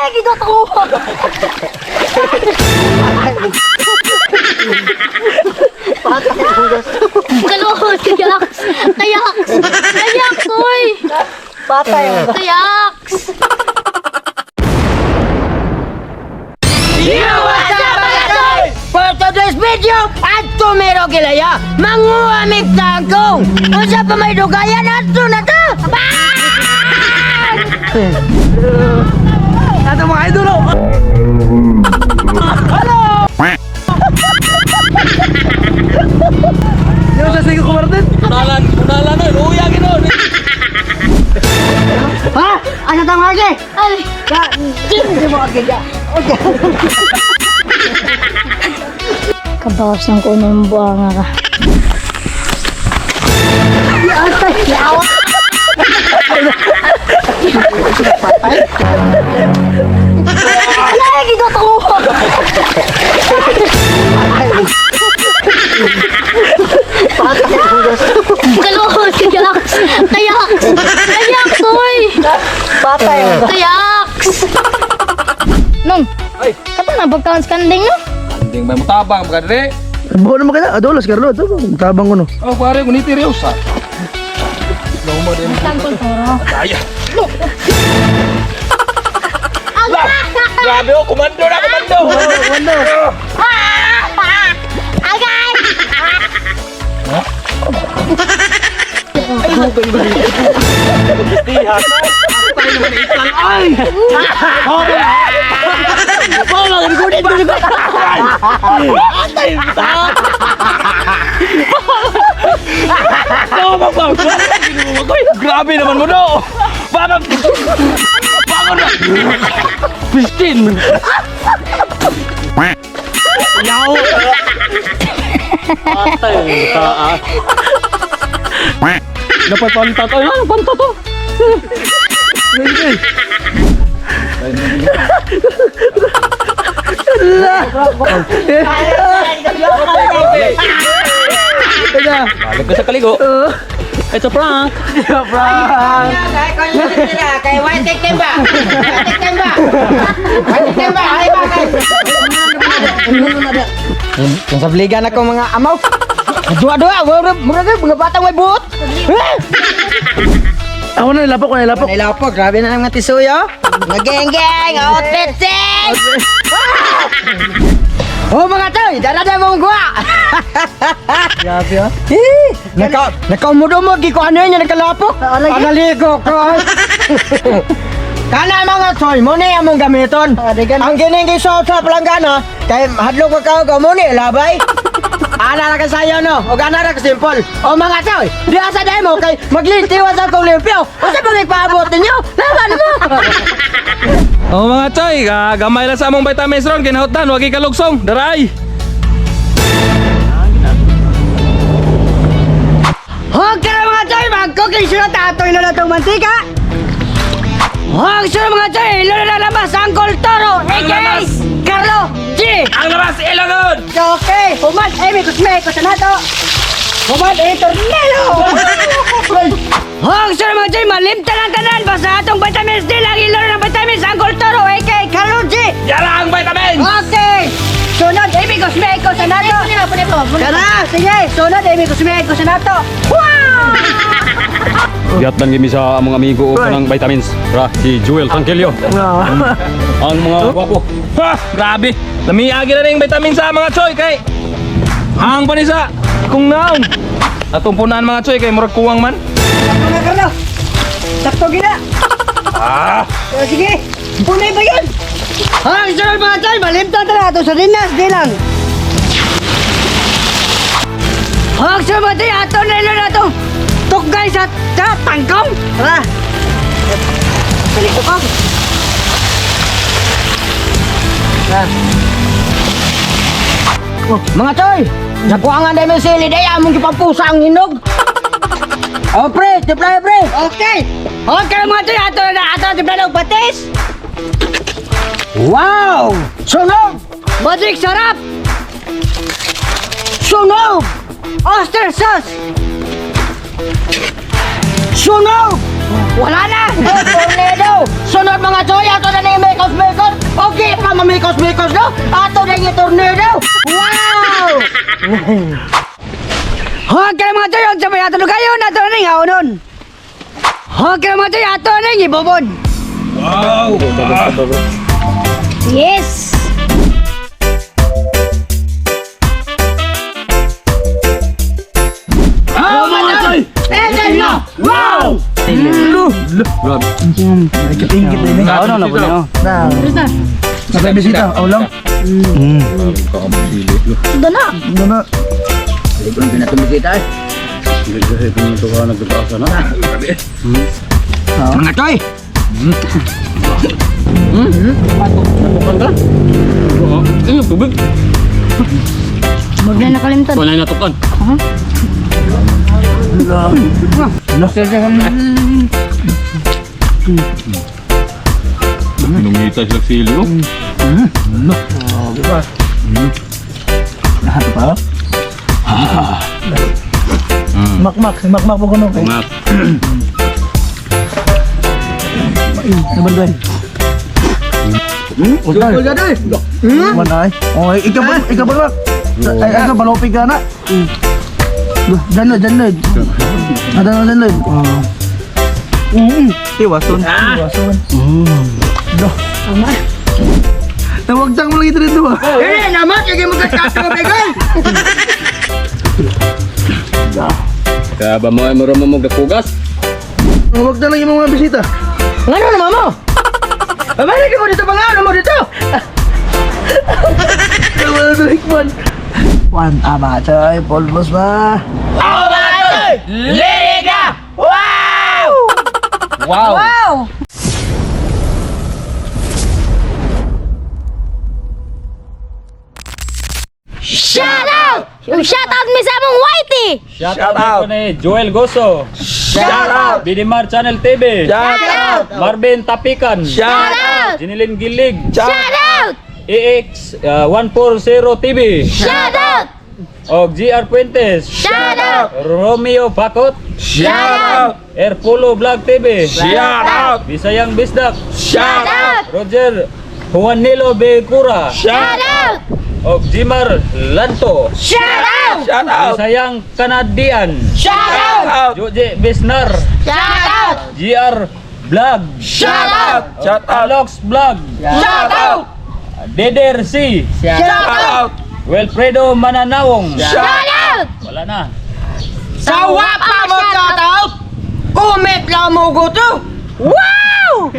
Ay, gidot ko. Kalungkot, kayaks. Kayaks. Kayaks, oy. Patay ang Kayaks. For today's video, adto mero gilaya, manguha mig tangkong. Unsa pa may dugayan adto na ta? Ato mga idol oh. Hello. Yo sa sige ko Martin. Unalan, unalan oy, luya ginon. Ha? Asa tang age? Ay, Ka, di mo age ja. kabawas ng kuno ng buwanga ka. Ay, gidot ko. Kalungkot, kayaks. Kayaks. Kayaks, oy. Patay ang Kayaks. Nung, Ay, kato na pagkaon sa kanding, no? kanding may mutabang mga dire. Buo naman kita. Adolos Carlo to. Tabang ko no. Oh, pare, kuniti riyo sa. Loma din. Tangkol toro. Kaya. Grabe oh, komando na, komando. Komando. Agay! Ay! Oh, mag-recorded ko ko. Atay ta. No, mabang. Grabe naman mo do. Baba. Bangon na. 15. Yaw. Atay ta. Dapat pantat. Ay, ano pantat to? Teka. Balik ko sa kaligo. It's a prank. Prank. Kay White Temba. White Temba. White Temba. Ay ba kay. Kung sa bligan ako mga amaw. Dua-dua, murag mga batang may buot. Ako na nilapok, ko nilapok. Nilapok, grabe na mga tisuyo. Mga geng-geng, outfit sing! Oh mga toy, dara na mong guwa. Grabe ah. Eh, naka nakaumod-umod gi ko ano niya nakalapok. Analigo ko. Kana mga toy, mo ni among gamiton. Ang gining gisuot sa palanggana, kay hadlok ka ka mo ni labay. Ana ra kasayo no, og ana ra ka simple. O mga toy, di asa dai mo kay maglintiwan sa kong limpyo. Unsa pa may paabot ninyo? Laban mo. Oh mga choy, gamay lang sa among vitamins ron, ginahutan, wagi kalugsong, daray. Huwag ka na mga choy, mag-cooking sila tatoy na natong mantika. Huwag sila mga choy, ilo na labas ang Toro, aka Carlo G. Ang labas, ilagod! Okay, human, eh, may kusme, kusa na to. Human, eh, tornelo! Huwag sila mga choy, malimtan ang tanan, basta atong vitamins D lang, ilo na ng vitamins, ang Toro, aka Carlo G. Yara ang vitamins! Okay! Sunod, eh, may kusme, kusa na to. Tara, sige, sunod, eh, may kusme, kusa na to. Wow! Gihatdan gimi sa among amigo og kanang vitamins. Ra si Joel Tranquillo. Ang mga gwapo. Ha! Grabe! Lamiagi na rin yung vitamins sa mga choy, kay hang pa ni sa kung naon. Atong punan mga choy, kay murag kuwang man. Sakto na, Carlo. Sakto gina. Ah! O, sige, punay ba yun? Ha, sunod mga tol, malimtan na ato sa dinas, di lang. Ha, sunod mga tol, ato na ilo na ito. Tukgay sa tangkong. Tara. Balik ko ka. Tara. Oh, mga tol, nakuha nga namin sili day, among gipapusa ang hinog. Oh, pre, tiplay, pre. Okay. Okay, mga tol, ato na tiplay ng patis. Wow! Sunog! Magic sarap! Sunog! Oyster sauce! Sunog! Wala na! Tornado! Sunod mga choy, ato na ni Mekos Mekos! Okay pa mamikos Mekos no? Ato na yung tornado! Wow! Huwag ka mga choy, sa may ato kayo na ato ning haunon. Huwag ka mga choy, ato ning ibobon. Wow! Yes! Ah, mga choy! Eh, na! Wow! Grabe. Tingkit din eh. Haunon na po niyo. Na. Sa bisita, aw lang. Doon na! Ano na? Mga choy! Ano tubig? Huwag na nakalimtan. Wala na natukan. Pinungita sila sili oh. Ano pa? Makmak, makmak po kuno kay. Mga Nabanday. Sugol ka doy! Manay. Oh, ikaw ba ikaw ba? Ay, ikaw balopig ka na. Diyan na, diyan na. Ada na diyan na. Oh. Tiwason. Iwasan. Do. Tama. Nawagtang mo lagi dito ba? Eh, naman! Sige mo ka oy! Kaya ba mo ay mura mo magdapugas? Nawagtang lagi mga bisita. Ngano naman mo? Pamalik mo dito, pangano mo dito! Wala na hikman. Wan ama choy, polvos ba? Oh, mga choy! Liga! Wow! Wow! Wow! Shout out! Yung shout out mi sa among Whitey! Shout out ni Joel Goso. Shout out! Binimar Channel TV. Shout out! Marvin Tapikan. Shout out! Jinilin Gilig. Shout out! AX 140 TV. Shout out! Og GR Puentes. Shout out! Romeo Bakot. Shout out! Erpulo Vlog TV. Shout out! Bisayang Bisdak. Shout out! Roger Juanilo Becura. Shout out! Og Jimar Lanto. Shout out! Shout out! Bisayang Canadian. Shout out! Out! Joje Bisnar. Shout out! GR Vlog. Shout out! Shout out! Alox Vlog. Shout out! Deder C. Shout out! Out! Wilfredo Mananawong. Shout Shout out! Wala na. Sawa pa mo shout out! Comment lang mo go to! Wow!